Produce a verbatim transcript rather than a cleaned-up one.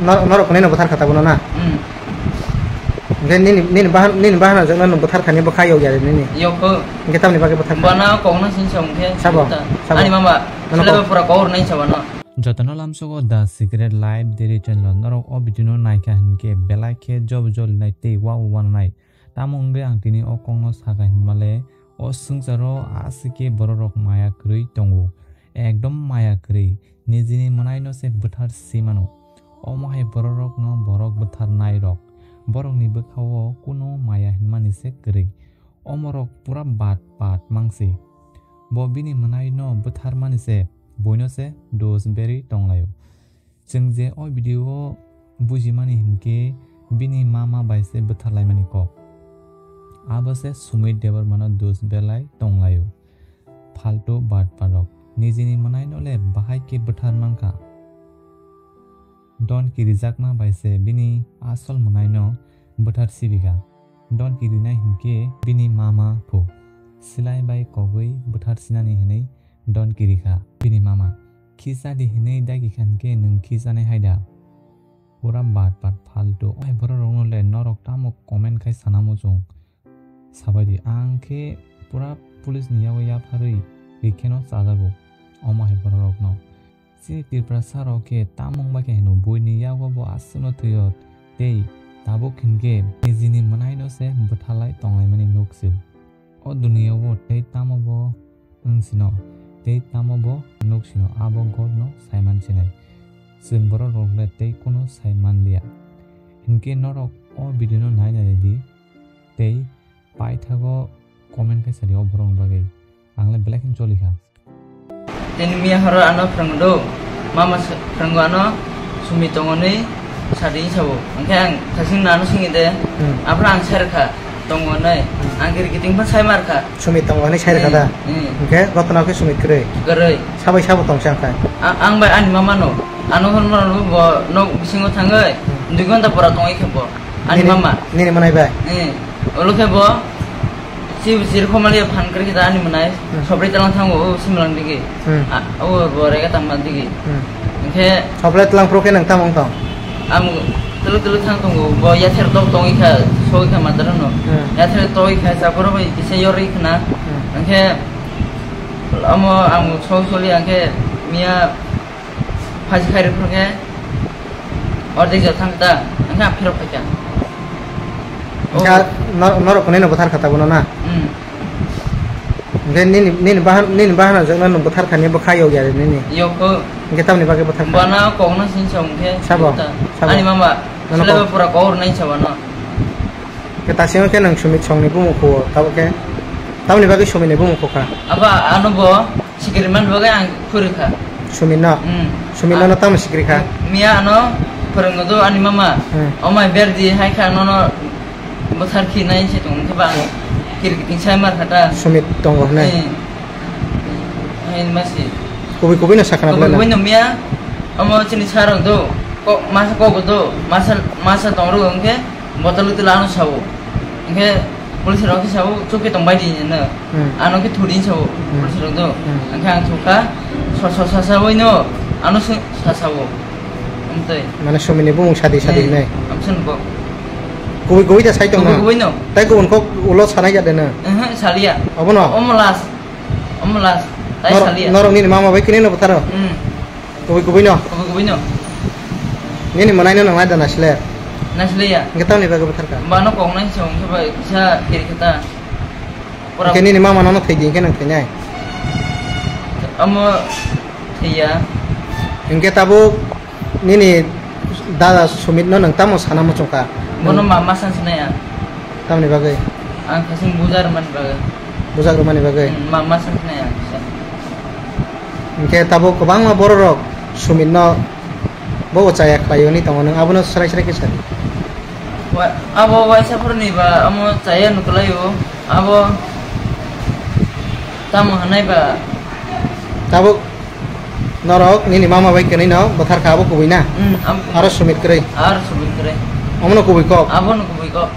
Nor-, norok kwnwi no bwthar kha tabukno na? Hmm. Hwnkhe nini, nini bahan, nini bahan jwkno nwng bwthar khani bwkha yok ya nini? Yok kho. Hwnkhe tamni bagwi bwthar kha? Bana kokno sini sa hwnkhe. Sabo, sabo. Ani mama, Ano seleba ko- pura kok rwnai sa bano. Jotono lamsogo The Secret Life Daily Channel norok o video no naikha hwnkhe belai khe job jol nai tei wow wananai. Tamo wngwi ang tini o kokno sakha hinmale, o swngcharo aswk khe bororok maya kwrwi tongo. Ekdom maya kwrwi. Nijini mwnaino se bwthar si mano. Omo hai bororokno borok bwtharnairok. Borokni bwkhao kuno maya hinmani se kwrwi. Omorok pura bat bat mangsi. Bo bini mwnaino bwtharmani se, buino se dos berwi tonglaio. Chwng je o video o bujimani hinkhe bini mama bai se bwtharlaimani kok. Abo se Sumit Debbarmano dos belai tonglaio. Phaltu bat parok. Nijini mwnaino le bahai khe bwthar mankha. Don kirijakma bai se bini asol mwnaino bwthar sibikha. Don kirinai hinkhe bini mama phu. Silai bai kogwi bwthar sinani hinwi don kirikha bini mama. Khisa di hinwi dagi kha hinkhe nwng khisanai hai da? Pura bat bat phaltu. Ai bororokno le norok tamo comment khai sana muchung? Sabaidi, ang khe pura police ni yago yapharwi rikheno chajago omo hai bororokno. Chini Tiprasa rok khe tamung bai khe hino buini yago bo aswkno thwio tei tabuk hinkhe nijini mwnaino se bwtharlai tonglaimani nuk sio. O duniya o tei tamo bo wng sino, tei tamo bo nuk sino, abo God no saiman sinai. Chwng borok rok le tei kuno saiman liya. Hinkhe norok o video no nai nai di tei paithago comment khe sadi o borok ni bagwi. Ang le belai khe joli kha. Tini miya horo ano phwrwngdo, mama phwrwngo ano sumi tongo ni sadi sabo. Hinkhe ang thasing nano singi de, hmm, aphra ang sai rwkha. Tongo nai. Hmm. Ang kiri kiting pha sai mar kha. Sumit tongo hinwi sai rwkha da? Hmm, hmm. Hwnkhe Rotna khe Sumit kwrwi? Kwrwi. Sabai sabo tong se ang kha? A-, ang bai ani mama no. Ano hwn mano bo nok bisingo thangwi, hmm, dui ghonta pora tongwi khe bo. Ani mama. Nini, nini manai bai? Hmm. Olo khe bo si bisir khomali phan kwrwi khe da ani manai. Hmm. Sobri talang thango o simalang digi. Hmm. A, o bo rega tangma digi. Hmm. Hwnkhe Soplai twlang phuru khe nwng tamo wng tong? Ang twlwk twlwk thang tongo, bo yathar tok tongwi kha, sogwi kha mataro no. Hmm. Yathar togwi kha, chaporo bai kisa yorwi khna. Hmm. Hwnkhe omo ang sogwi soli hwnkhe miya phaji khairok phuru khe ordek jora thang ta, hwnkhe ang phirok phaikha. Hwnkhe nor-, norok hwnwi no bwthar kha tabukno na? Hmm. Hwnkhe nini, nini bahan, nini bahan jwkno nwng bwthar khani bwkha yok ya nini? Yok kho. Hwnkhe tamni bagwi bwthar kha? Bana kokno sini sa hwnkhe. Sabo? Sabo. Ani mama, ano seleba pura kok rwnai sa bano. Hwnkhe tasingno khe nwng Sumit songni bumung khuo, tabuk khe tamni bagwi Sumitni bumung khukha? Aba ano bo sikiri man bagwi ang khurikha. Sumitno? Hmm. Sumitno no tamo sikiri kha? Miya ano phwrwngdo ani mama. Hmm. Omai berdi hai kha nono bwthar khinai se tong khe ba ang kiri kiting sai mar kha ta. Sumit tongo hwnwi? Eh. Hai masi. Kubui kubui no sakha na kubui kubui no miya. Omo chini sarok do. Ko masa kok do. Masa, masa tong ro hwnkhe botol utila ano sao. Hwnkhe police rok khe sao chukhe tong bai di no. Hmm. Ano khe thudi sao, hmm, police rok do. Hmm. Hwnkhe ang thukha, so, so, sa, sa, oi no, ano se, sa, sa, o. Amtwi. Mane Sumitni bumung sadi, sadi hinai? Amsen bo. Kubui, kubui da sai tong kubui, no? Kubui no. Tai kubun kok ulo sanai ya de no? Ehe, salia. Obo no? Omo last. Omo last. Tai salia. Norok nini mama bai kini no bwtharo? Hmm. Kubui kubui no? Kubui kubui no. Nini mwnaino nang naida naisle? Naisle ya. Hwnkhe tamni bagwi bwtharkha? Bano kok nai se hwnkhe bai kisa kiri khe ta. Hwnkhe nini mama nono thwi di hwnkhe nwng thwinai? Omo thwi ya. Hwnkhe tabuk nini dada Sumitno nwng tamo sana muchungkha? Bono ma, ma san sinai ya. Tamni bagwi? Ang khasing bujar man bagwi. Bujak rwmani bagwi? Hmm, ma, ma san sinai ya, kisa. Hwnkhe tabuk kwbangma bororok Sumitno bo chaya khlai hwnwi tongo, nwng abono srai srai khe sadi. Wa-, abo waisa phuruni ba amo chaya nuklaio, abo tamo hwnai ba? Tabuk norok nini mama bai kwnwi no bwthar kha, abo kubui na? Hmm, am-, aro Sumit kwrwi? Aro Sumit kwrwi. Omono kubui kok? Abono kubui kok.